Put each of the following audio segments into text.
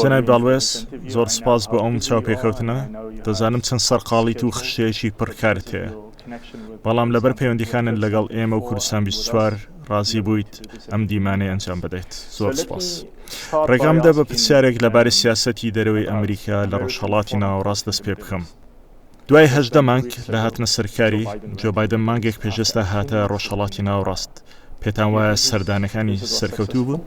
جەنابی باڵوێز، زۆر سوپاس بۆ ئەم چاوپێکەوتنە. دەزانم چەند سەرقاڵیت و خشتەیەکی پڕ کارت هەیە، بەڵام لەبەر پەیوەندییەکانت لەگەڵ ئێمە و کوردستان 24 ڕازی بوویت ئەم دیمانەیە ئەنجام بدەیت. زۆر سوپاس. ڕێگام بدە بە پرسیارێک لەبارەی سیاسەتی دەرەوەی ئەمریکا لە ڕۆژهەڵاتی ناوەڕاست دەست پێ بکەم. دوای 18 مانگ لە هاتنە سەرکاری، جۆ بایدن مانگێک پێش ئێستا هاتە ڕۆژهەڵاتی ناوەڕاست. پێتان وایە سەردانەکانی سەرکەوتوو بوون؟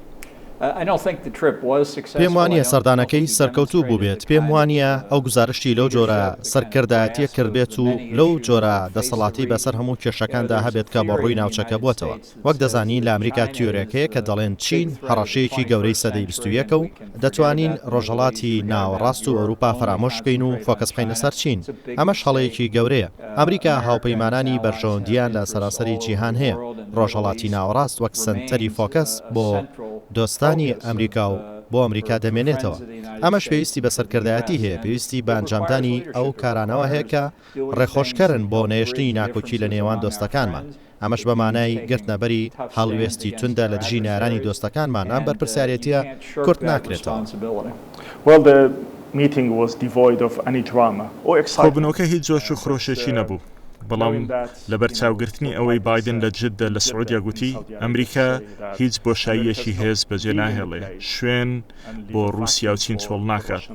پێم وانییە سەردانەکەی سەرکەوتوو بووبێت، پێم وانییە ئەو گوزارشتی لەو جۆرە سەرکردایەتییە کردبێت و لەو جۆرە دەسەڵاتەی بەسەر هەموو کێشەکاندا هەبێت کە بەڕووی ناوچەکە بووەتەوە. وەک دەزانین لە ئەمریکا تیۆرێک هەیە کە دەڵێن چین هەڕەشەیەکی گەورەی سەدەی 21ە و دەتوانین ڕۆژهەڵاتی ناوەڕاست و ئەوروپا فەرامۆش بکەین و فۆکەس بخەینە سەر چین. ئەمەش هەڵەیەکی گەورەیە. ئەمریکا هاوپەیمانانی بەرژەوەندییان لە سەراسەری جیهان هەیە. ڕۆژهەڵاتی ناوەڕاست وەک سەنتەری فۆکەس بۆ دۆستانی ئەمریکا و بۆ ئەمریکا دەمێنێتەوە. ئەمەش پێویستی بە سەرکردایەتی هەیە، پێویستی بە ئەنجامدانی ئەو کارانەوە هەیە کە ڕێخۆشکەرن بۆ نەهێشتنی ناکۆکی لە نێوان دۆستەکانمان. ئەمەش بە مانای گرتنەبەری هەڵوێستی توندە لە دژی نەیارانی دۆستەکانمان، ئەم بەرپرسیارێتییە کورت ناکرێتەوە. کۆبوونەوەکە هیچ جۆش و خرۆشێکی نەبوو، بەڵام لەبەرچاوگرتنی ئەوەی بایدن لە جددە لە سعودیە گوتی، ئەمریکا هیچ بۆشاییەکی هێز بەجێ ناهێڵێ، شوێن بۆ ڕووسیا و چین چۆڵ ناکات،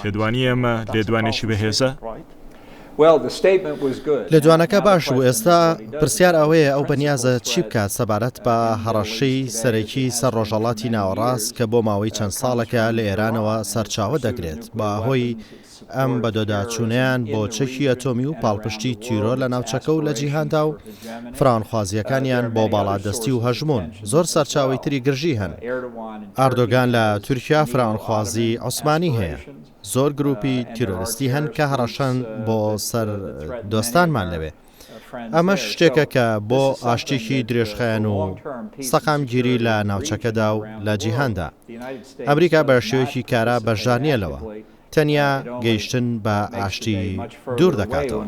پێتوانییە ئەمە لێدوانێکی بەهێزە؟ لێدوانەکە باش بوو، ئێستا پرسیار ئەوەیە ئەو بەنیازە چی بکات سەبارەت بە هەڕەشەی سەرەکی سەر ڕۆژهەڵاتی ناوەڕاست کە بۆ ماوەی چەند ساڵێکە لە ئێرانەوە سەرچاوە دەگرێت بە هۆی ئەم بەدۆداچوونەیان بۆ چەکی ئەتۆمی و پاڵپشتی تیرۆر لە ناوچەکە و لە جیهاندا و فراوانخوازییەکانیان بۆ باڵادەستی و هەژموون. زۆر سەرچاوەی تری گرژی هەن. ئەردۆگان لە تورکیا فراوانخوازی عوسمانی هەیە. زۆر گروپی تیرۆریستی هەن کە هەڕەشەن بۆ سەر دۆستانمان لەوێ. ئەمەش شتێکە کە بۆ ئاشتیی درێژخایەن و سەقامگیری لە ناوچەکەدا و لە جیهاندا، ئەمریکا بە شێوەیەکی کارا بەشدار نییە لەوە، تەنیا گەیشتن بە ئاشتی دوور دەکاتەوە.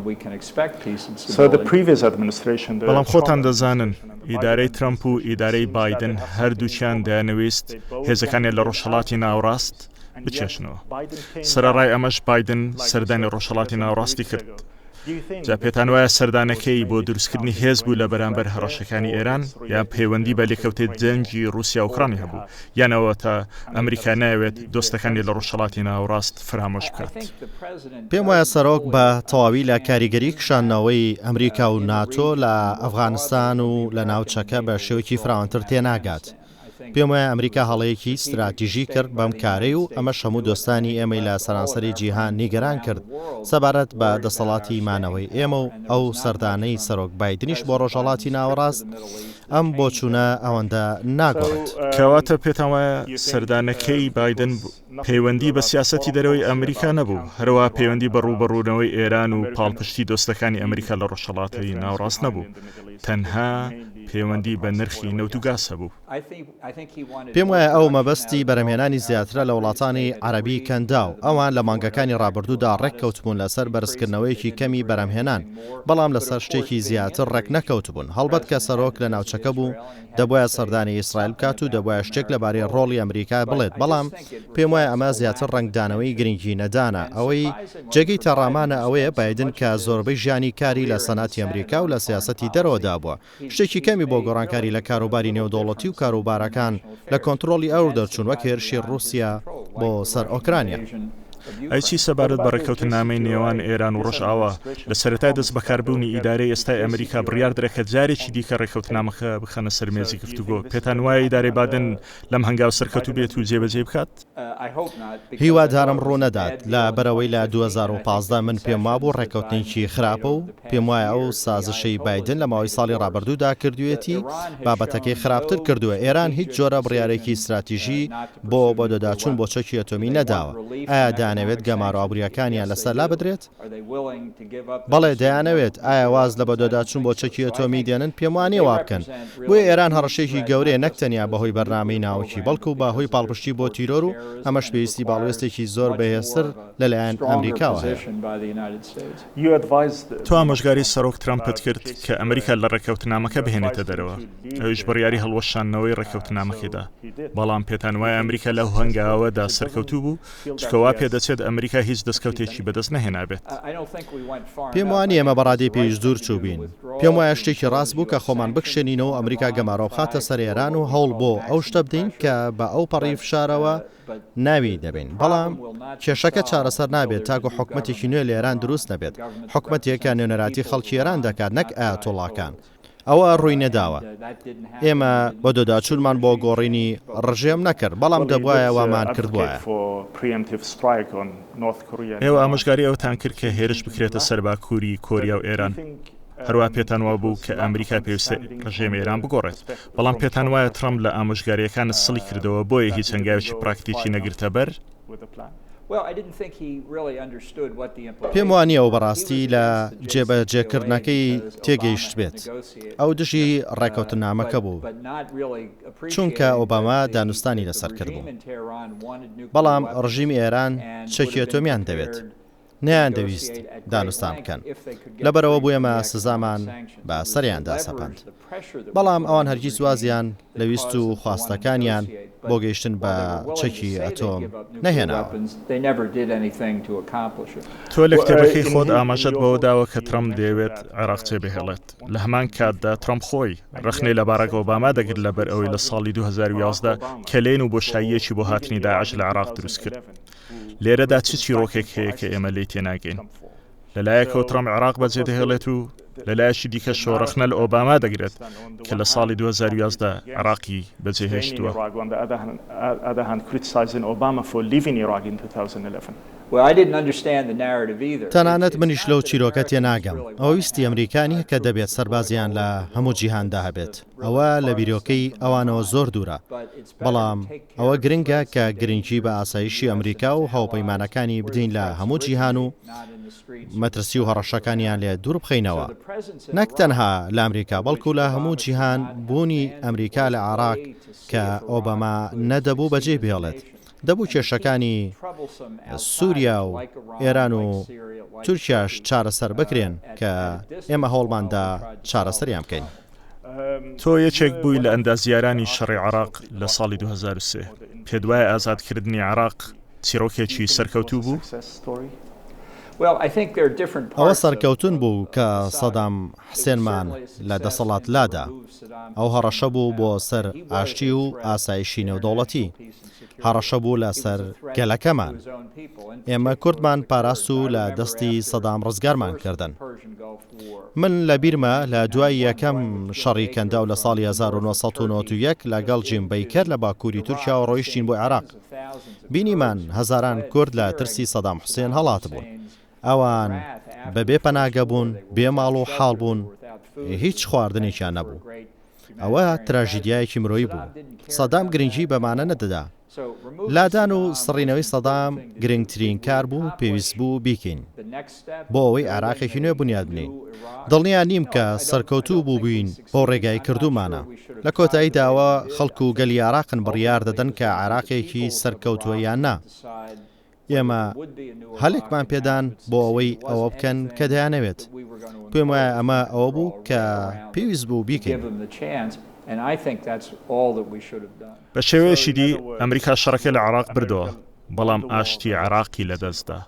بەڵام خۆتان دەزانن ئیدارەی ترەمپ و ئیدارەی بایدن هەردووکیان دەیانەویست هێزەکانیان لە ڕۆژهەڵاتی ناوەڕاست بکێشنەوە. سەرەڕای ئەمەش بایدن سەردانی ڕۆژهەڵاتی ناوەڕاستی کرد. جا پێتان وایە سەردانەکەی بۆ دروستکردنی هێز بوو لە بەرامبەر هەڕەشەکانی ئێران یان پەیوەندی بە لێکەوتەی جەنگی ڕووسیا ئۆکرانی هەبوو یان ئەوەتا ئەمریکا نایەوێت دۆستەکانی لە ڕۆژهەڵاتی ناوەڕاست فرامۆش بکات؟ پێم وایە سەرۆک بە تەواوی لە کاریگەری کشاندنەوەی ئەمریکا و ناتۆ لە ئەفغانستان و لە ناوچەکە بە شێوەیەکی فراوانتر تێناگات. پێم وایە ئەمریکا هەڵەیەکی ستراتیژی کرد بەم کارەی و ئەمەش هەموو دۆستانی ئێمەی لە سەرانسەری جیهان نیگەران کرد سەبارەت بە دەسەڵاتی مانەوەی ئێمە و ئەو سەردانەی سەرۆک بایدنیش بۆ ڕۆژهەڵاتی ناوەڕاست ئەم بۆچوونە ئەوەندە ناگۆڕێت. کەواتە پێتان وایە سەردانەکەی بایدن پەیوەندی بە سیاسەتی دەرەوەی ئەمریکا نەبوو، هەروەها پەیوەندی بە ڕووبەڕوونەوەی ئێران و پاڵپشتی دۆستەکانی ئەمریکا لە ڕۆژهەڵاتی ناوەڕاست نەبوو، تەنها پەیوەندی بە نرخی نەوت و گاز هەبوو. پێم وایە ئەو مەبەستی بەرهەمهێنانی زیاترە لە وڵاتانی عەرەبی کەنداو، ئەوان لە مانگەکانی ڕابردوودا ڕێککەوتبوون لەسەر بەرزکردنەوەیەکی کەمی بەرهەمهێنان، بەڵام لەسەر شتێکی زیاتر ڕێکنەکەوتبوون، هەڵبەت کە سەرۆک لە ناوچەکە بوو، دەبوایە سەردانی ئیسرائیل بکات و دەبوایە شتێک لەبارەی ڕۆڵی ئەمریکا بڵێت، بەڵام پێموایە ئەمە زیاتر ڕەنگدانەوەی گرنگی نەدانە. ئەوەی جێگەی تێڕامانە ئەوەیە بایدن کە زۆربەی ژیانی کاری لە سەناتی ئەمریکا و لە سیاسەتی دەرەوەدا بووە، شتێکی کەمی بۆ گۆڕانکاری لە کاروباری نێودەوڵەتی و کاروبارەکان لە کۆنترۆڵی ئەو دەرچوون وەک هێرشی ڕووسیا بۆ سەر ئۆکرانیا. ئەی چی سەبارەت بە ڕێککەوتننامەی نێوان ئێران و ڕۆژئاوا؟ لە سەرەتای دەستبەکاربوونی ئیدارەی ئێستای ئەمریکا بڕیاردرا کە جارێکی دیکە ڕێککەوتنامەکە بخەنە سەر مێزی گفتوگۆ. پێتان وایە ئیدارەی بادن لەم هەنگاوە سەرکەوتوو بێت و جێبەجێی بکات؟ هیوادارم ڕوونەدات، لە بەرئەوەی لە 2015 من پێم وابوو ڕێککەوتنێکی خراپە و پێم وایە ئەو سازشەی بایدن لە ماوەی ساڵی ڕابردوودا کردوویەتی بابەتەکەی خراپتر کردووە. ئێران هیچ جۆرە بڕیارێکی ستراتیژی بۆ بەدواداچوون بۆ چەکی ئەتۆمی نەداوە. ئایا دەیانەوێت. دەیانەوێت گەمارۆ ئابوورییەکانیان لەسەر لابدرێت؟ بەڵێ دەیانەوێت، ئایا واز لە بەدواداچوون بۆ چەکی ئەتۆمی دێنن؟ پێم وانییە وابکەن. بۆیە ئێران هەڕەشەیەکی گەورەیە نەک تەنیا بەهۆی بەرنامەی ناوکی، بەڵکو بە هۆی پاڵپشتی بۆ تیرۆر و ئەمەش پێویستی بە هەڵوێستێکی زۆر بەهێزتر لەلایەن ئەمریکاوە هەیە. تۆ ئامۆژگاری سەرۆک ترەمپت کرد کە ئەمریکا لە ڕێککەوتنامەکە بهێنێتە دەرەوە، ئەویش بڕیاری هەڵوەشاندنەوەی ڕێککەوتنامەکەی دا، بەڵام پێتان وایە ئەمریکا لەو هەنگاوەدا سەرکەوتوو بوو؟ چونکە وا پێدەچێت ئەمریکا هیچ دەستکەوتێکی بەدەست نەهێنابێت. پێم وانییە ئێمە بە ڕادەی پێویست دوور چووبین. پێم وایە شتێکی ڕاست بوو کە خۆمان بکشێنینەوە و ئەمریکا گەمارۆ بخاتە سەر ئێران و هەوڵ بۆ ئەو شتە بدەین کە بە ئەوپەڕی فشارەوە ناوی دەبەین. بەڵام کێشەکە چارەسەر نابێت تاکو حکومەتێکی نوێ لە ئێران دروست نەبێت، حکومەتێک کە نوێنەراتی خەڵکی ئێران دەکات نەک ئایەتوڵڵاکان. ئەوە ڕووی نەداوە. ئێمە بەدواداچوونمان بۆ گۆڕینی ڕژێم نەکرد، بەڵام دەبوایە وامان کردبوایە. ئێوە ئامۆژگاری ئەوەتان کرد کە هێرش بکرێتە سەر باکووری کۆریا و ئێران. هەروا پێتان وابوو کە ئەمریکا پێویستە ڕژێمی ئێران بگۆڕێت. بەڵام پێتان وایە ترەمپ لە ئامۆژگارییەکانت سڵی کردەوە بۆیە هیچ هەنگاوێکی پراکتیکی نەگرتەبەر؟ پێم وانییە ئەو بەڕاستی لە جێبەجێکردنەکەی تێگەیشتبێت. ئەو دژی ڕێککەوتننامەکە بوو، چونکە ئۆباما دانوستانی لەسەر کردبوو. بەڵام ڕژیمی ئێران چەکی ئەتۆمیان دەوێت. نەیاندەویست دانوستان بکەن، لەبەرئەوە بوو ئێمە سزامان بە سەریاندا سەپاند. بەڵام ئەوان هەرگیز وازیان لە ویست و خواستەکانیان بۆ گەیشتن بە چەکی ئەتۆم نەهێناوە. تۆ لە کتێبەکەی خۆت ئاماژەت بەوە داوە کە ترەمپ دەیەوێت عێراق جێبهێڵێت، لە هەمان کاتدا ترەمپ خۆی ڕەخنەی لە باراک ئۆباما دەگرت لەبەر ئەوەی لە ساڵی 2011 کەلێن و بۆشاییەکی بۆ هاتنی داعش لە عێراق دروستکرد. لێرەدا چ چیرۆکێک هەیە کە ئێمە لێی تێناگەین؟ لەلایەکەوە ترەمپ عێراق بەجێدەهێڵێت و لەلایەکی دیکەشەوە ڕەخنە لە ئۆباما دەگرێت کە لە ساڵی 2011 عێراقی بەجێهێشتووە. تەنانەت منیش لەو چیرۆکە تێناگەم. ئەوە ویستی ئەمریکا نییە کە دەبێت سەربازیان لە هەموو جیهاندا هەبێت. ئەوە لە بیرۆکەی ئەوانەوە زۆر دوورە. بەڵام ئەوە گرنگە کە گرنگی بە ئاسایشی ئەمریکا و هاوپەیمانەکانی بدەین لە هەموو جیهان و مەترسی و هەڕەشەکانیان لێ دوور بخەینەوە نەک تەنها لە ئەمریکا بەڵکو لە هەموو جیهان بوونی ئەمریکا لە عێراق کە ئۆباما نەدەبوو بەجێی بهێڵێت دەبوو کێشەکانی سووریا و ئێران و تورکیاش چارەسەر بکرێن کە ئێمە هەوڵماندا چارەسەریان بکەین. تۆ یەکێک بووی لە ئەندازیارانی شەڕی عێراق لە ساڵی 2003. پێت وایە ئازادکردنی عێراق چیڕۆکێکی سەرکەوتوو بوو؟ ئەوە سەرکەوتن بوو کە سەدام حسێنمان لە دەسەڵات لادا. ئەو هەڕەشە بوو بۆ سەر ئاشتی و ئاسایشی نێودەوڵەتی. هەڕەشە بوو لە سەر گەلەکەمان. ئێمە کوردمان پاراست و لە دەستی سەدام ڕزگارمان کردن. من لە بیرمە لە دوای یەکەم شەڕی کەنداو لە ساڵی 1991 لەگەڵ جیم بەیکەر لە باکووری تورکیاوە ڕۆیشتین بۆ عێراق. بینیمان هەزاران کورد لە ترسی سەدام حوسێن هەڵاتبوون. ئەوان بە بێ پەناگە بوون، بێ ماڵ و حاڵ بوون، هیچ خواردنێکیان نەبوو. ئەوە تراژیدیایەکی مرۆیی بوو. سەدام گرنگی بەمانە نەدەدا. لادان و سڕینەوەی سەدام گرنگترین کار بوو پێویست بوو بیکەین بۆ ئەوەی عێراقێکی نوێ بنیات بنێین. دڵنیا نیم کە سەرکەوتوو بووبین بەو ڕێگای کردوومانە. لە کۆتاییدا ئەوە خەڵک و گەلی عێراقن بڕیار دەدەن کە عێراقێکی سەرکەوتووە یان نا. ئێمە هەلێکمان پێدان بۆ ئەوەی ئەوە بکەن کە دەیانەوێت. پێم وایە ئەمە ئەوە بوو کە پێویست بوو بیکەین. بە شێوەیەکی دی، ئەمریکا شەڕەکەی لە عێراق بردەوە، بەڵام ئاشتی عێراقی لەدەستدا.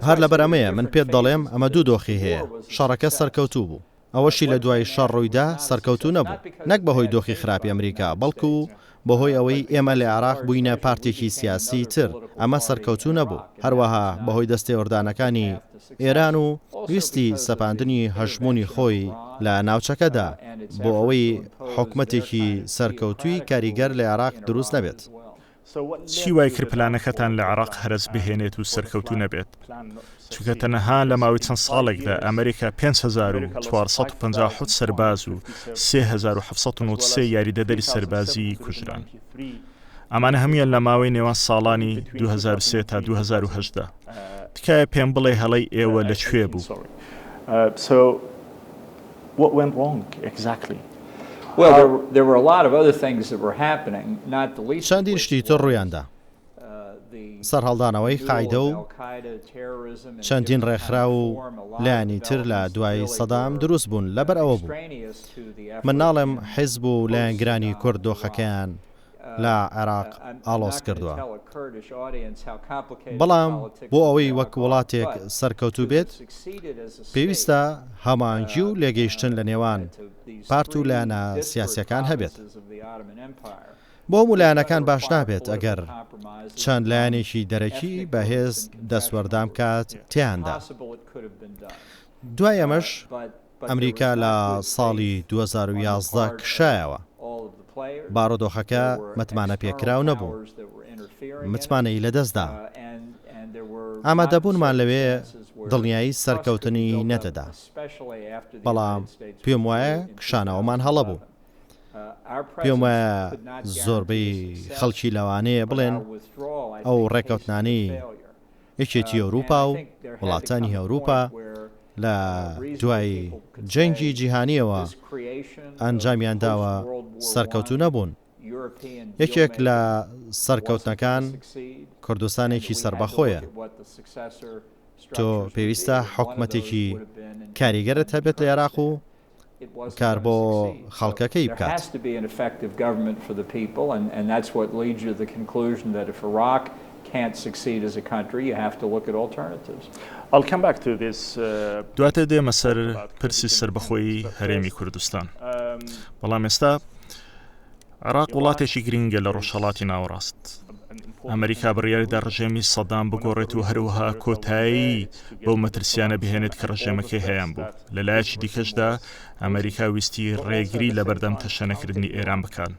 هەر لەبەر ئەمەیە من پێت دەڵێم ئەمە دوو دۆخی هەیە، شەڕەکە سەرکەوتوو بوو. ئەوەشی لە دوای شەڕ ڕوویدا سەرکەوتوو نەبوو، نەک بەهۆی دۆخی خراپی ئەمریکا، بەڵکو بەهۆی ئەوەی ئێمە لە عێراق بووینە پارتێکی سیاسی تر، ئەمە سەرکەوتوو نەبوو، هەروەها بەهۆی دەستێوەردانەکانی ئێران و ویستی سەپاندنی هەژموونی خۆی لە ناوچەکەدا بۆ ئەوەی حکومەتێکی سەرکەوتووی کاریگەر لە عێراق دروست نەبێت. چی وای کرد پلانەکەتان لە عێراق هەرەس بهێنێت و سەرکەوتوو نەبێت؟ چونکە تەنها لە ماوەی چەند ساڵێکدا ئەمریکا 5457 سەرباز و 3793 یاریدەدەری سەربازیی کوژران. ئەمانە هەموویان لە ماوەی نێوان ساڵانی 2003 تا 2018. تکایە پێم بڵێ هەڵەی ئێوە لە کوێ بوو؟ چەندین شتی تر ڕوویاندا. سەرهەڵدانەوەی قاعیدە و چەندین ڕێکخراو و لایەنی تر لە دوای سەدام دروست بوون لەبەر ئەوە بوو. من ناڵێم حیزب و لایەنگرانی کورد دۆخەکەیان لە عێراق ئاڵۆز کردووە، بەڵام بۆ ئەوەی وەک وڵاتێک سەرکەوتوو بێت پێویستە هەماهەنگی و لێگەیشتن لە نێوان پارت و لایەنە سیاسییەکان هەبێت. بۆ هەموو لایەنەکان باش نابێت ئەگەر چەند لایەنێکی دەرەکی بەهێز دەستوەردان بکات تێیاندا. دوای ئەمەش ئەمریکا لە ساڵی 2011 کشایەوە. بارودۆخەکە متمانەپێکراو نەبوو. متمانەی لەدەستدا. ئامادەبوونمان لەوێ دڵنیایی سەرکەوتنی نەدەدا. بەڵام پێموایە کشانەوەمان هەڵە بوو. پێم وایە زۆربەی خەڵکی لەوانەیە بڵێن ئەو ڕێکەوتنانەی یەکێتی ئەوروپا و وڵاتانی ئەوروپا لە دوای جەنگی جیهانیەوە ئەنجامیان داوە سەرکەوتوو نەبوون. یەکێک لە سەرکەوتنەکان کوردستانێکی سەربەخۆیە. تۆ پێویستە حکومەتێکی کاریگەرت هەبێت لە عێراق و کار بۆ خەڵکەکەی بکات. دواتر دێمە سەر پرسی سەربەخۆیی هەرێمی کوردستان، بەڵام ئێستا عێراق وڵاتێکی گرنگە لە ڕۆژهەڵاتی ناوەڕاست. ئەمریکا بڕیاریدا ڕژێمی سەدام بگۆڕێت و هەروەها کۆتایی بەو مەترسیانە بهێنێت کە ڕژێمەکەی هەیان بوو. لە لایەکی دیکەشدا ئەمریکا ویستی ڕێگری لە بەردەم تەشەنەکردنی ئێران بکات.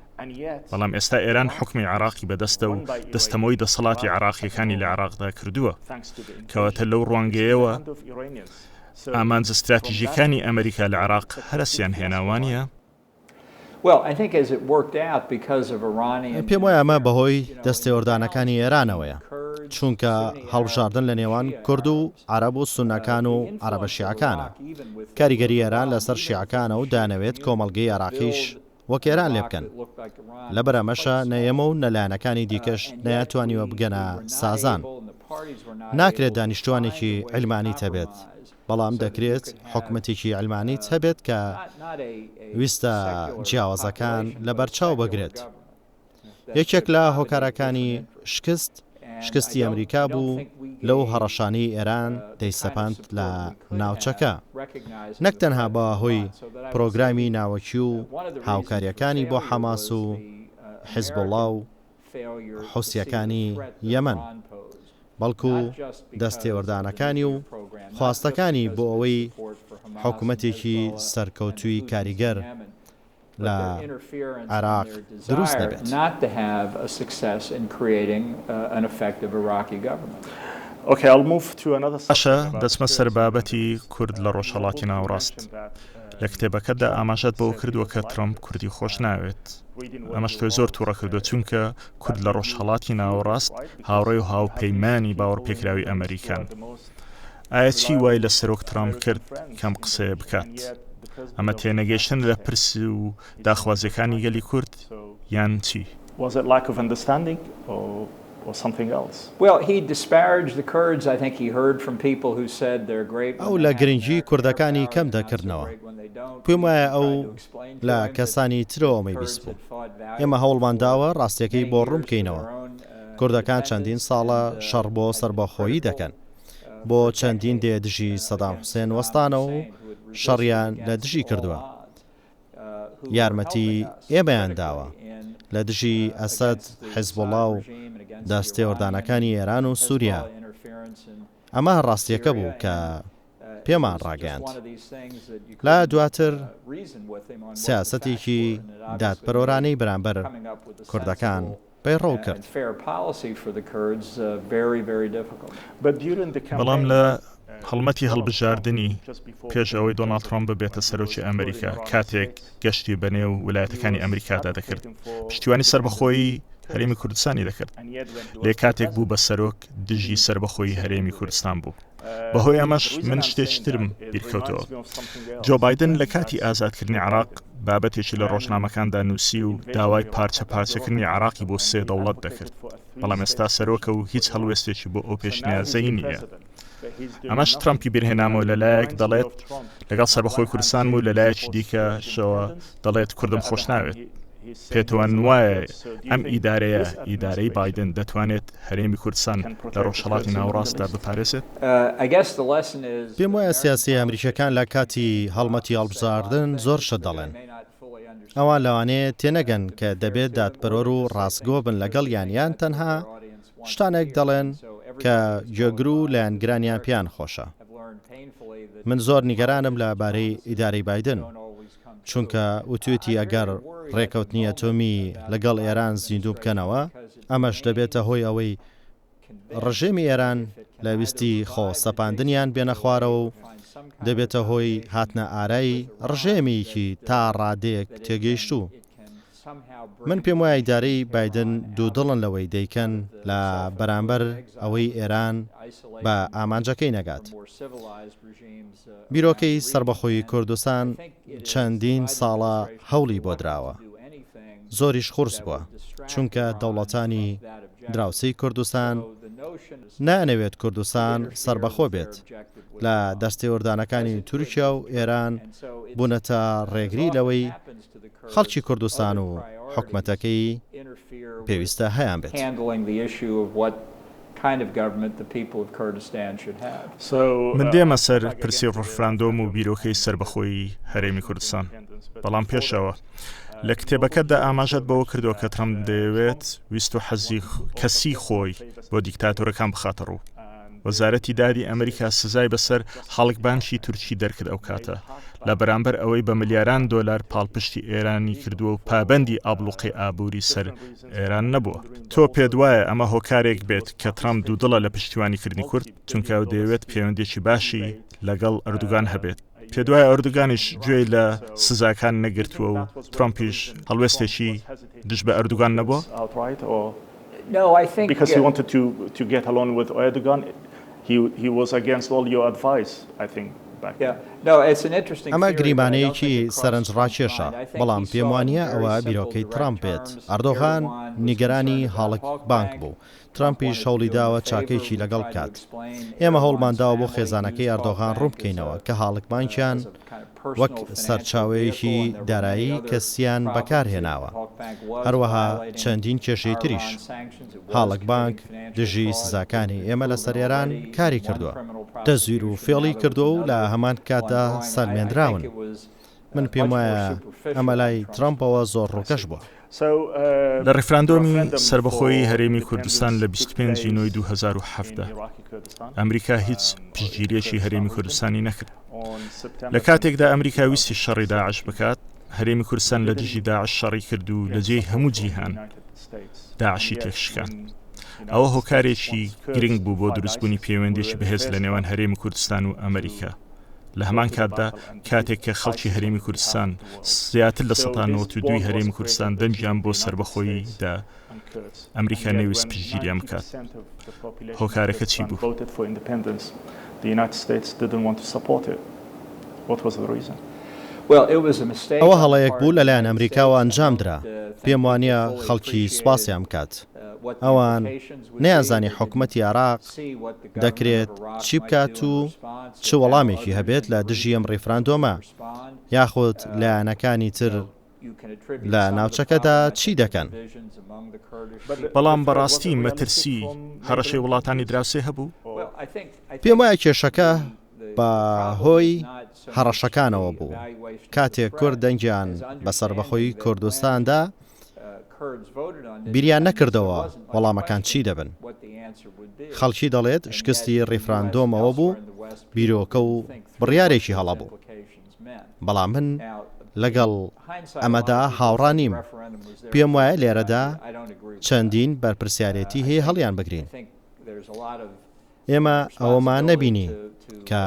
بەڵام ئێستا ئێران حوکمی عێراقی بەدەستە و دەستەمۆی دەسەڵاتی عێراقییەکانی لە عێراقدا کردووە. کەواتە لەو ڕوانگەیەوە ئامانجە ستراتیژییەکانی ئەمریکا لە عێراق هەرەسیان هێنا، وانییە؟ پێم وایە ئەمە بەهۆی دەستێوەردانەکانی ئێرانەوەیە، چونکە هەڵبژاردن لە نێوان کورد و عەرەب و سوننەکان و عەرەبە شیعەکانە. کاریگەری ئێران لەسەر شیعەکانە و دەیانەوێت کۆمەڵگەی عێراقیش وەک ئێران لێبکەن. لەبەر ئەمەشە نە ئێمە و نە لایەنەکانی دیکەش نەیانتوانیوە بگەنە سازان. ناکرێت دانیشتووانێکی عیلمانیت هەبێت، بەڵام دەکرێت حکومەتێکی عەلمانیت هەبێت کە ویستە جیاوازەکان لەبەرچاو بگرێت. یەکێک لە هۆکارەکانی شکست، شکستی ئەمریکا بوو لەو هەڕەشانەی ئێران دەیسەپاند لە ناوچەکە، نەک تەنها بە هۆی پرۆگرامی ناوەکی و هاوکارییەکانی بۆ حەماس و حیزبوڵڵا و حوسییەکانی یەمەن، بەڵکو دەستێوەردانەکانی و خواستەکانی بۆ ئەوەی حکومەتێکی سەرکەوتووی کاریگەر لە عێراق دروست نەبێت. باشە دەچمە سەر بابەتی کورد لە ڕۆژهەڵاتی ناوەڕاست. لە کتێبەکەتدا ئاماژەت بەوە کردووە کە ترەمپ کوردی خۆش ناوێت. ئەمەش تۆی زۆر تووڕە کردووە چونکە کورد لە ڕۆژهەڵاتی ناوەڕاست هاوڕێ و هاوپەیمانی باوەڕپێکراوی ئەمەریکان. ئایا چی وای لە سەرۆک ترامپ کرد کەم قسەیە بکات؟ ئەمە تێنەگەیشتن لە پرس و داخوازیەکانی گەلی کورد یان چی؟ ئەو لە گرنگی کوردەکانی کەم دەکردنەوە. پێم وایە ئەو لە کەسانی ترەوە ئەمەی بیستبوو. ئێمە هەوڵمان داوە ڕاستیەکەی بۆ ڕوون بکەینەوە. کوردەکان چەندین ساڵە شەڕ بۆ سەربەخۆیی دەکەن. بۆ چەندین دەیە دژی سەدام حوسێن وەستانەوە و شەڕیان لە دژی کردووە. یارمەتی ئێمەیان داوە لە دژی ئەسەد، حیزبوڵا و دەستێوەردانەکانی ئێران و سوریا. ئەمە ڕاستیەکە بوو کە پێمان ڕاگەیاند. لە دواتر سیاسەتێکی دادپەروەرانەی بەرامبەر کوردەکان پەیڕەو کرد. بەڵام لە هەڵمەتی هەڵبژاردنی پێش ئەوەی دۆناڵد ترەمپ ببێتە سەرۆکی ئەمریکا، کاتێک گەشتی بەنێو ولایەتەکانی ئەمریکادا دەکرد، پشتیوانی سەربەخۆیی هەرێمی کوردستانی دەکرد. لێ کاتێک بوو بە سەرۆک دژی سەربەخۆیی هەرێمی کوردستان بوو. بەهۆی ئەمەش من شتێکی ترم بیرکەوتەوە. جۆ بایدن لە کاتی ئازادکردنی عێراق بابەتێکی لە ڕۆژنامەکاندا نووسی و داوای پارچە پارچەکردنی عێراقی بۆ سێ دەوڵەت دەکرد. بەڵام ئێستا سەرۆکە و هیچ هەڵوێستێکی بۆ ئەو پێشنیازەی نییە. ئەمەش ترەمپی بیرهێنامەوە لەلایەک دەڵێت لەگەڵ سەربەخۆی کوردستانم و لەلایەکی دیکەشەوە دەڵێت کوردم خۆش ناوێت. پێتوان وایە ئەم ئیدارەیە ئیدارەی بایدن دەتوانێت هەرێمی کوردستان لە ڕۆژهەڵاتی ناوەڕاستدا بپارێزێت؟ پێم وایە سیاسییە ئەمریکییەکان لە کاتی هەڵمەتی هەڵبژاردن زۆر شت دەڵێن. ئەوان لەوانەیە تێنەگەن کە دەبێت دادپەروەر و ڕاستگۆ بن لەگەڵیان یان تەنها شتانێک دەڵێن کە گوێگر و لایەنگرانیان پێیان خۆشە. من زۆر نیگەرانم لە بارەی ئیدارەی بایدن، چونکە وتوێتی ئەگەر ڕێکەوتنی ئەتۆمی لەگەڵ ئێران زیندوو بکەنەوە، ئەمەش دەبێتە هۆی ئەوەی ڕژێمی ئێران لە ویستی خۆ سەپاندنیان بێنە خوارەوە و دەبێتە هۆی هاتنە ئارای ڕژێمیکی تا ڕادەیەک تێگەیشتوو. من پێم وایە ئیدارەی بایدن دوودڵن لەوەی دەیکەن لە بەرامبەر ئەوەی ئێران بە ئامانجەکەی نەگات. بیرۆکەی سەربەخۆیی کوردستان چەندین ساڵە هەوڵی بۆ دراوە، زۆریش قورس بووە، چونکە دەوڵەتانی دراوسێی کوردستان نایانەوێت کوردستان سەربەخۆ بێت، لە دەستێوەردانەکانی تورکیا و ئێران بوونەتە ڕێگری لەوەی خەڵکی کوردستان و حکومەتەکەی پێویستە هەیانبێت. من دێمە سەر پرسی ڕفراندۆم و بیرۆکەی سەربەخۆیی هەرێمی کوردستان، بەڵام پێش ئەوە، لە کتێبەکەتدا ئاماژەت بەوە کردووە کە ترەمپ دەیەوێت ویست و حەزی کەسیی خۆی بۆ دیکتاتۆرەکان بخاتە ڕوو. وەزارەتی دادی ئەمریکا سزای بەسەر هاڵک بانکی تورکی دەرکرد ئەو کاتە لە بەرامبەر ئەوەی بە ملیاران دۆلار پاڵپشتی ئێرانی کردووە و پابەندی ئابڵوقەی ئابووری سەر ئێران نەبووە. تۆ پێت وایە ئەمە هۆکارێک بێت کە ترەمپ دوودڵە لە پشتیوانیکردنی کورد، چونکە ئەو دەیەوێت پەیوەندییەکی باشی لەگەڵ ئەردوگان هەبێت؟ پێت وایە ئەردوگانیش گوێی لە سزاکان نەگرتووە و ترەمپیش هەڵوێستێکی دژ بە ئەردوگان نەبووە؟ ئەمە گریمانەیەکی سەرنجڕاکێشە، بەڵام پێموانییە ئەوە بیرۆکەی ترەمپ بێت. ئەردۆغان نیگەرانی هاڵک بانک بوو، ترەمپیش هەوڵیداوە چاکەیەکی لەگەڵ بکات. ئێمە هەوڵمانداوە بۆ خێزانەکەی ئەردۆغان ڕوونبکەینەوە کە هاڵک بانکیان وەک سەرچاوەیەکی دارایی کەسییان بەکارهێناوە، هەروەها چەندین کێشەی تریش. هاڵک بانک دژی سزاکانی ئێمە لەسەر ئێران کاری کردووە، تەزویر و فێڵی کردووە و لە هەمان کاتدا سەلمێندراون. من پێموایە ئەمە لای ترەمپەوە زۆر ڕووکەش بووە. لە ڕیفراندۆمی سەربەخۆیی هەرێمی کوردستان لە 25 ی نۆی 2017، ئەمریکا هیچ پشتگیرییەکی هەرێمی کوردستانی نەکرد. لە کاتێکدا ئەمریکا ویستی شەڕی داعش بکات، هەرێمی کوردستان لە دژی داعش شەڕی کرد و لە جێی هەموو جیهان داعشی تێکشکاند. ئەوە هۆکارێکی گرنگ بوو بۆ دروستبوونی پەیوەندییەکی بەهێز لە نێوان هەرێمی کوردستان و ئەمریکا. لە هەمان کاتدا کاتێک کە خەڵکی هەرێمی کوردستان زیاتر لە 92% هەرێمی کوردستان دەنگیان بۆ سەربەخۆیی دا، ئەمریکا نەیویست پشتگیریان بکات. هۆکارەکە چی بوو؟ ئەوە هەڵەیەک بوو لەلایەن ئەمریکاوە ئەنجامدرا، پێم وانییە خەڵکی سوپاسیان بکات. ئەوان نەیانزانی حکومەتی عێراق دەکرێت چی بکات و چ وەڵامێکی هەبێت لە دژی ئەم ڕیفراندۆمە، یاخود لایەنەکانی تر لە ناوچەکەدا چی دەکەن. بەڵام بەڕاستی مەترسی هەڕەشەی وڵاتانی دراوسێ هەبوو؟ پێم وایە کێشەکە بە هۆی هەڕەشەکانەوە بوو. کاتێک کورد دەنگیان بە سەربەخۆیی کوردستان دا، بیریان نەکردەوە وەڵامەکان چی دەبن. خەڵکی دەڵێت شکستی ڕیفراندۆم ئەوە بوو بیرۆکە و بڕیارێکی هەڵە بوو. بەڵام من لەگەڵ ئەمەدا هاوڕا نیم. پێم وایە لێرەدا چەندین بەرپرسیارێتی هەیە هەڵیانبگرین. ئێمە ئەوەمان نەبینی کە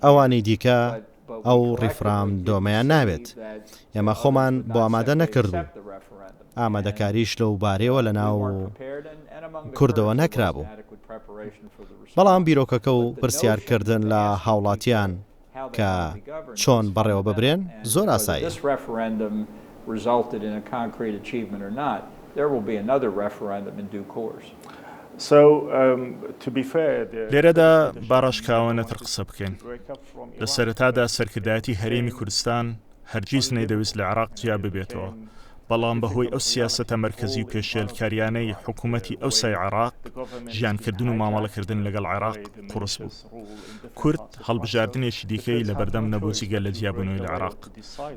ئەوانی دیکە ئەو ڕیفراندۆمەیان ناوێت. ئێمە خۆمان بۆ ئامادە نەکردبوو. ئامادەکاریش لەو بارەیەوە لە ناو کوردەوە نەکرابوو. بەڵام بیرۆکەکە و پرسیارکردن لە هاوڵاتیان کە چۆن بەڕێوە ببرێن زۆر ئاساییە. لێرەدا با ڕاشکاوانەتر قسە بکەین. لە سەرەتادا سەرکردایەتی هەرێمی کوردستان هەرگیز نەیدەویست لە عێراق جیا ببێتەوە، بەڵام بەهۆی ئەو سیاسەتە مەرکەزی و پێشێلکاریانەی حکوومەتی ئەوسای عێراق، ژیانکردن و مامەڵەکردن لەگەڵ عێراق قوڕس بوو. کورد هەڵبژاردنێکی دیکەی لەبەردەم نەبوو جگە لە جیابوونەوەی لە عێراق.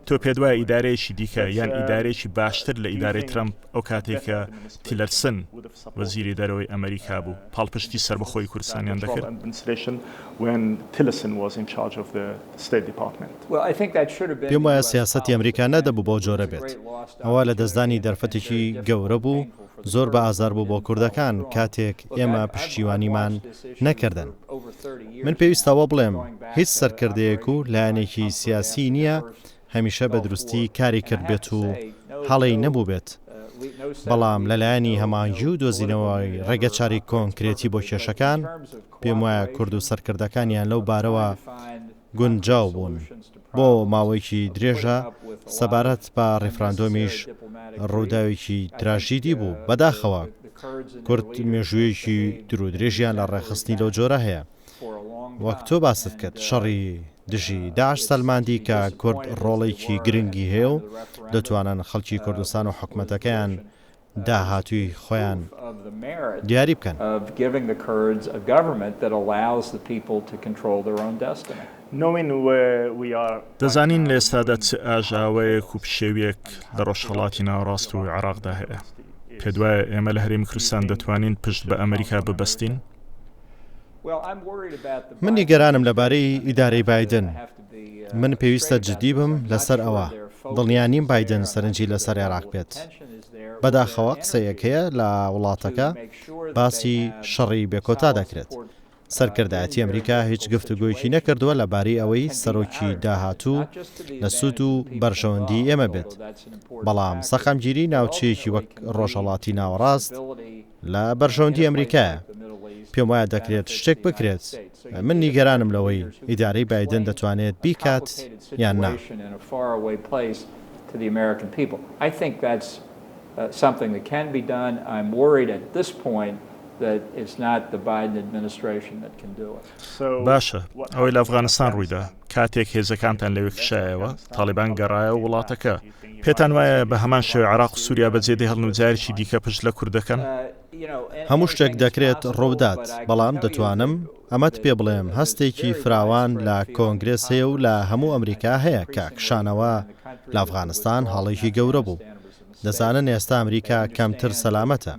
تۆ پێت وایە ئیدارەیەکی دیکە یان ئیدارەیەکی باشتر لە ئیدارەی ترەمپ ئەو کاتەی کە تیلەرسن وەزیری دەرەوەی ئەمەریکا بوو پاڵپشتی سەربەخۆیی کوردستانیان دەکرد؟ پێم وایە سیاسەتی ئەمریکا نەدەبوو بەو جۆرە بێت. ئەوە لەدەستدانی دەرفەتێکی گەورە بوو، زۆر بە ئازار بوو بۆ کوردەکان کاتێک ئێمە پشتیوانیمان نەکردن. من پێویستە ئەوە بڵێم هیچ سەرکردەیەک و لایەنێکی سیاسی نییە هەمیشە بە دروستی کاری کردبێت و هەڵەی نەبووبێت، بەڵام لە لایەنی هەماهەنگی و دۆزینەوەی ڕێگەچارەی کۆنکرێتی بۆ کێشەکان، پێموایە کورد و سەرکردەکانیان لەو بارەوە گونجاو بوون. بۆ ماوەیەکی درێژە سەبارەت بە ڕیفراندۆمیش ڕووداوێکی تراژیدی بوو، بەداخەوە کورد مێژوویەکی دوورودرێژیان لە ڕێکخستنی لەو جۆرە هەیە. وەک تۆ باست کرد شەڕی دژی داعش سەلماندی کە کورد ڕۆڵێکی گرنگی هەیە و دەتوانن خەڵکی کوردستان و حکومەتەکەیان داهاتووی خۆیان دیاری بکەن. دەزانین لە ئێستادا چ ئاژاوەیەک و پشێوییەک لە ڕۆژهەڵاتی ناوەڕاست و عێراقدا هەیە. پێتوایە ئێمە لە هەرێمی کوردستان دەتوانین پشت بە ئەمریکا ببەستین؟ من نیگەرانم لەبارەی ئیدارەی بایدن. من پێویستە جدی بم لەسەر ئەوە. دڵنیا نیم بایدن سەرنجی لەسەر عێراق بێت. بەداخەوە قسەیەک هەیە لە وڵاتەکە باسی شەڕی بێکۆتا دەکرێت. سەرکردایەتی ئەمریکا هیچ گفتوگۆیەکی نەکردووە لەبارەی ئەوەی سەرۆکی داهاتوو لە سوود و بەرژەوەندی ئێمە بێت. بەڵام سەقامگیری ناوچەیەکی وەک ڕۆژهەڵاتی ناوەڕاست لە بەرژەوەندی ئەمریکایە. پێم وایە دەکرێت شتێک بکرێت. من نیگەرانم لەوەی ئیدارەی بایدن دەتوانێت بیکات یان نا. باشە ئەوەی لە ئەفغانستان ڕوویدا، کاتێک هێزەکانتان لەوێ کشایەوە، تاڵیبان گەڕایەوە وڵاتەکە. پێتان وایە بە هەمان شێوە عێراق و سووریا بەجێ دەهێڵن و جارێکی دیکە پشت لە کورد دەکەن؟ هەموو شتێک دەکرێت ڕووبدات، بەڵام دەتوانم ئەمەت پێ بڵێم، هەستێکی فراوان لە کۆنگرێس هەیە و لە هەموو ئەمریکا هەیە کە کشانەوە لە ئەفغانستان هەڵەیەکی گەورە بوو. دەزانن ئێستا ئەمریکا کەمتر سەلامەتە.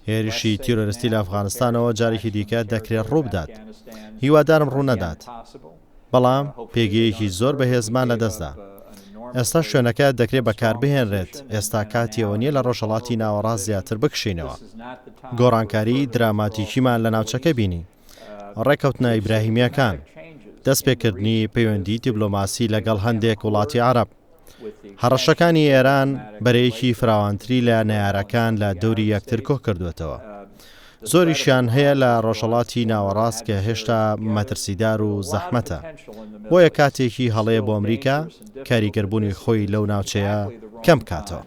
هێرشی تیرۆرستی لە ئەفغانستانەوە جارێکی دیکە دەکرێت ڕووبدات. هیوادارم ڕوونەدات. بەڵام پێگەیەکی زۆر بەهێزمان لەدەستدا. ئێستا شوێنەکە دەکرێت بەکاربهێنرێت، ئێستا کاتی ئەوە نییە لە ڕۆژهەڵاتی ناوەڕاست زیاتر بکشێینەوە. گۆڕانکاریی دراماتیکیمان لە ناوچەکە بینی. ڕێککەوتنە ئیبراهیمییەکان، دەستپێکردنی پەیوەندیی دیبلۆماسی لەگەڵ هەندێک وڵاتی عەرەب، هەڕەشەکانی ئێران بەرەیەکی فراوانتری لە نەیارەکان لە دەوری یەکتر کۆکردووەتەوە. زۆریشیان هەیە لە ڕۆژهەڵاتی ناوەڕاست کە هێشتا مەترسیدار و زەحمەتە. بۆیە کاتێکی هەڵەیە بۆ ئەمریکا کاریگەربوونی خۆی لەو ناوچەیە کەم بکاتەوە.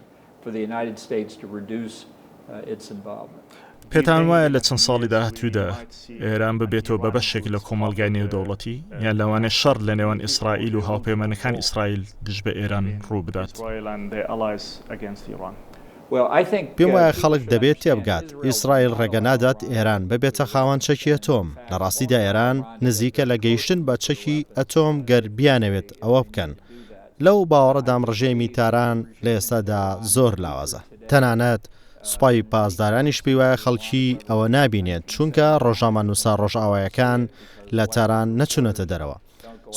پێتان وایە لە چەند ساڵی داهاتوودا ئێران ببێتەوە بە بەشێک لە کۆمەڵگای نێودەوڵەتی یان لەوانەیە شەڕ لە نێوان ئیسرائیل و هاوپەیمانەکانی ئیسرائیل دژ بە ئێران ڕوو بدات؟ پێم وایە خەڵک دەبێت تێبگات، ئیسرائیل ڕێگە نادات ئێران ببێتە خاوەن چەکی ئەتۆم، لە ڕاستیدا ئێران نزیکە لە گەیشتن بە چەکی ئەتۆم گەر بیانەوێت ئەوە بکەن. لەو باوەڕەدام ڕژێمی تاران لە ئێستادا زۆر لاوازە. تەنانەت سوپای پاسدارانیش پێی وایە خەڵکی ئەوە نابینێت، چونکە ڕۆژنامەنووسە ڕۆژئاوایەکان لە تاران نەچوونەتە دەرەوە.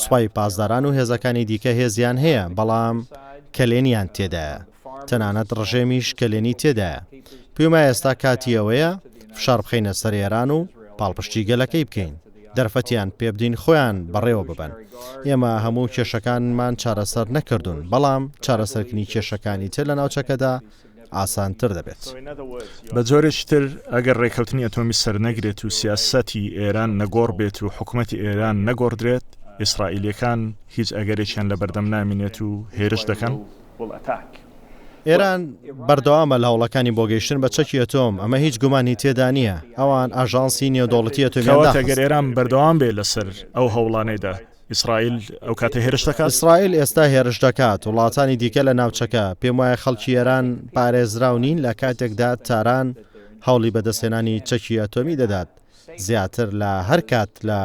سوپای پاسداران و هێزەکانی دیکە هێزیان هەیە، بەڵام کەلێنیان تێدایە. تەنانەت ڕژێمیش کەلێنی تێدایە. پێموایە ئێستا کاتی ئەوەیە فشار بخەینە سەر ئێران و پاڵپشتی گەلەکەی بکەین. دەرفەتیان پێبدەین خۆیان بەڕێوە ببەن. ئێمە هەموو کێشەکانمان چارەسەر نەکردوون، بەڵام چارەسەرکردنی کێشەکانی تر لە ناوچەکەدا ئاسانتر دەبێت. بە جۆرێکی تر ئەگەر ڕێککەوتنی ئەتۆمی سەرنەگرێت و سیاسەتی ئێران نەگۆڕ بێت و حکومەتی ئێران نەگۆڕدرێت، ئیسرائیلییەکان هیچ ئەگەرێکیان لەبەردەم نامینێت و هێرش دەکەن؟ ئێران بەردەوامە لە هەوڵەکانی بۆ گەیشتن بە چەکی ئەتۆم، ئەمە هیچ گومانی تێدا نییە، ئەوان ئاژانسی نێودەوڵەتی ئەتۆمیان کەواتە داخست. گەر ئێران بەردەوام بێت لەسەر ئەو هەوڵانەیدا، ئیسرائیل ئەو کاتە هێرش دەکات؟ ئیسرائیل ئێستا هێرش دەکات، وڵاتانی دیکە لە ناوچەکە، پێموایە خەڵکی ئێران پارێزراو نین لە کاتێکدا تاران هەوڵی بەدەستهێنانی چەکی ئەتۆمی دەدات، زیاتر لە هەر کات لە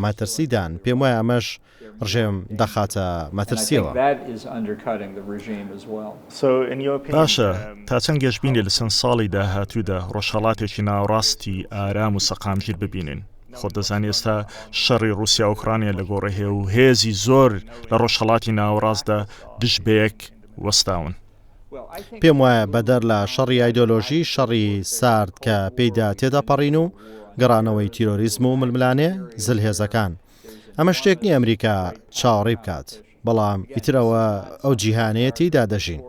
مەترسیدان، پێموایە ئەمەش ڕژێم دەخاتە مەترسییەوە. باشە تا چەند گەشبینی لە چەند ساڵی داهاتوودا ڕۆژهەڵاتێکی ناوەڕاستی ئارام و سەقامگیر ببینین؟ خۆت دەزانی ئێستا شەڕی ڕووسیا ئۆکرانیا لە گۆڕێ هەیە و هێزی زۆر لە ڕۆژهەڵاتی ناوەڕاستدا دژ بەیەک وەستاون. پێم وایە بەدەر لە شەڕی ئایدۆلۆژی، شەڕی سارد کە پێیدا تێدەپەڕین و گەڕانەوەی تیرۆریزم و ململانێ زلهێزەکان، ئەمە شتێک نییە ئەمریکا چاوەڕێی بکات، بەڵام ئیتر ئەوە ئەو جیهانەیە تێیدا دەژین.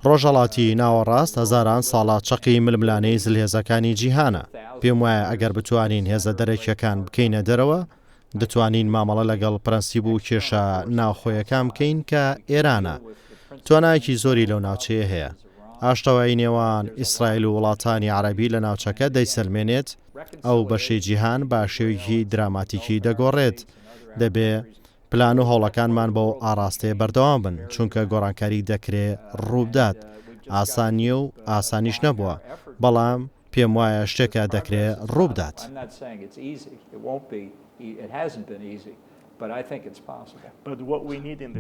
ڕۆژهەڵاتی ناوەڕاست هەزاران ساڵە چەقی ململانێی زلهێزەکانی جیهانە. پێم وایە ئەگەر بتوانین هێزە دەرەکییەکان بکەینە دەرەوە، دەتوانین مامەڵە لەگەڵ پرەنسیب و کێشە ناوخۆیەکان بکەین کە ئێرانە توانایەکی زۆری لەو ناوچەیە هەیە. ئاشتەوایی نێوان ئیسرائیل و وڵاتانی عەرەبی لە ناوچەکە دەیسەلمێنێت ئەو بەشەی جیهان بە شێوەیەکی دراماتیکی دەگۆڕێت. دەبێ پلان و هەوڵەکانمان بەو ئاڕاستەیە بەردەوام بن، چونکە گۆڕانکاری دەکرێ ڕووبدات. ئاسان نییە و ئاسانیش نەبووە، بەڵام پێموایە شتێکە دەکرێ ڕووبدات.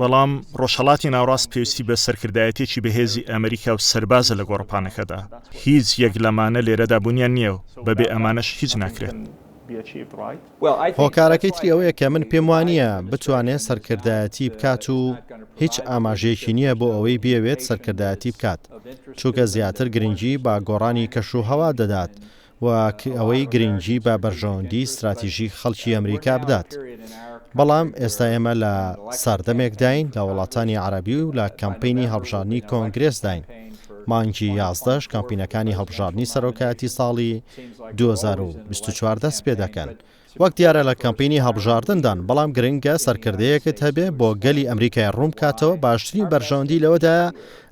بەڵام ڕۆژهەڵاتی ناوەڕاست پێویستی بە سەرکردایەتییەکی بەهێزی ئەمریکا و سەربازە لە گۆڕەپانەکەدا. هیچ یەک لەمانە لێرەدا بوونیان نییە و بەبێ ئەمانەش هیچ ناکرێت. هۆکارەکەی تری ئەوەیە کە من پێم وانییە بتوانێت سەرکردایەتی بکات و هیچ ئاماژەیەکی نییە بۆ ئەوەی بیەوێت سەرکردایەتی بکات، چونکە زیاتر گرنگی بە گۆڕانی کەشوهەوا دەدات وەک ئەوەی گرنگی بە بەرژەوەندی ستراتیژی خەڵکی ئەمریکا بدات. بەڵام ئێستا ئێمە لە سەردەمێکداین لە وڵاتانی عەرەبی و لە کەمپەینی هەڵبژاردنی کۆنگرێسداین. مانگی یازدەش کەمپینەکانی هەڵبژاردنی سەرۆکایەتی ساڵی 2024 دەست پێدەکەن. وەک دیارە لە کەمپینی هەڵبژاردندان، بەڵام گرنگە سەرکردەیەکت هەبێ بۆ گەلی ئەمریکای ڕوون بکاتەوە باشترین بەرژەوەندی لەوەدایە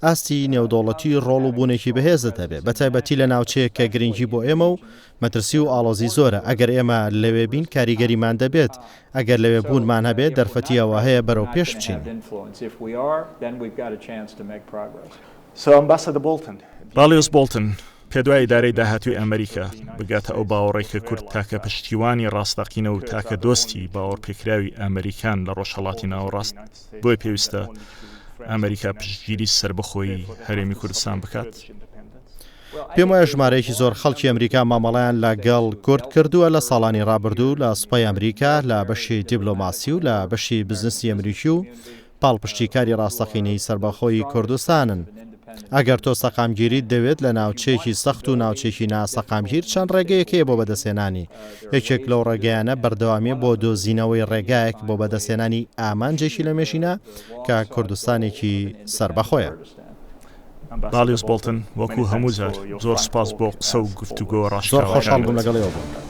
ئاستی نێودەوڵەتی ڕۆڵ و بوونێکی بەهێزت هەبێ بەتایبەتی لە ناوچەیەک کە گرنگی بۆ ئێمە و مەترسی و ئاڵۆزی زۆرە ئەگەر ئێمە لەوێ بین کاریگەریمان دەبێت ئەگەر لەوێ بوونمان هەبێت دەرفەتی ئەوە هەیە بەرەو پێش بچین. باڵیۆز بۆڵتن، پێتوایە ئیدارەی داهاتووی ئەمریکا بگاتە ئەو باوەڕەی کە کورد تاکە پشتیوانی ڕاستەقینە و تاکە دۆستی باوەڕپێکراوی ئەمریکان لە ڕۆژهەڵاتی ناوەڕاست، بۆیە پێویستە ئەمریکا پشتگیری سەربەخۆیی هەرێمی کوردستان بکات؟ پێم وایە ژمارەیەکی زۆر خەڵکی ئەمریکا مامەڵەیان لە گەڵ کورد کردووە لە ساڵانی ڕابردوو لە سوپای ئەمریکا لە بەشی دیبلۆماسی و لە بەشی بزنسی ئەمریکی و پاڵپشتیکاری ڕاستەقینەی سەربەخۆیی کوردستانن. ئەگەر تۆ سەقامگیریت دەوێت لە ناوچەیەکی سەخت و ناوچەیەکی ناسەقامگیر چەند ڕێگەیەک هەیە بۆ بەدەستهێنانی، یەکێک لەو ڕێگەیانە بەردەوامییە بۆ دۆزینەوەی ڕێگایەک بۆ بەدەستهێنانی ئامانجێکی لەمێژینە کە کوردستانێکی سەربەخۆیە. باڵیۆز بۆڵتن، وەکو هەموو جار زۆر سوپاس بۆ قسە و گفتوگۆ زۆر خۆشحاڵ بووم ڕاشکاوەکانت. لەگەڵ ئێوە بووم.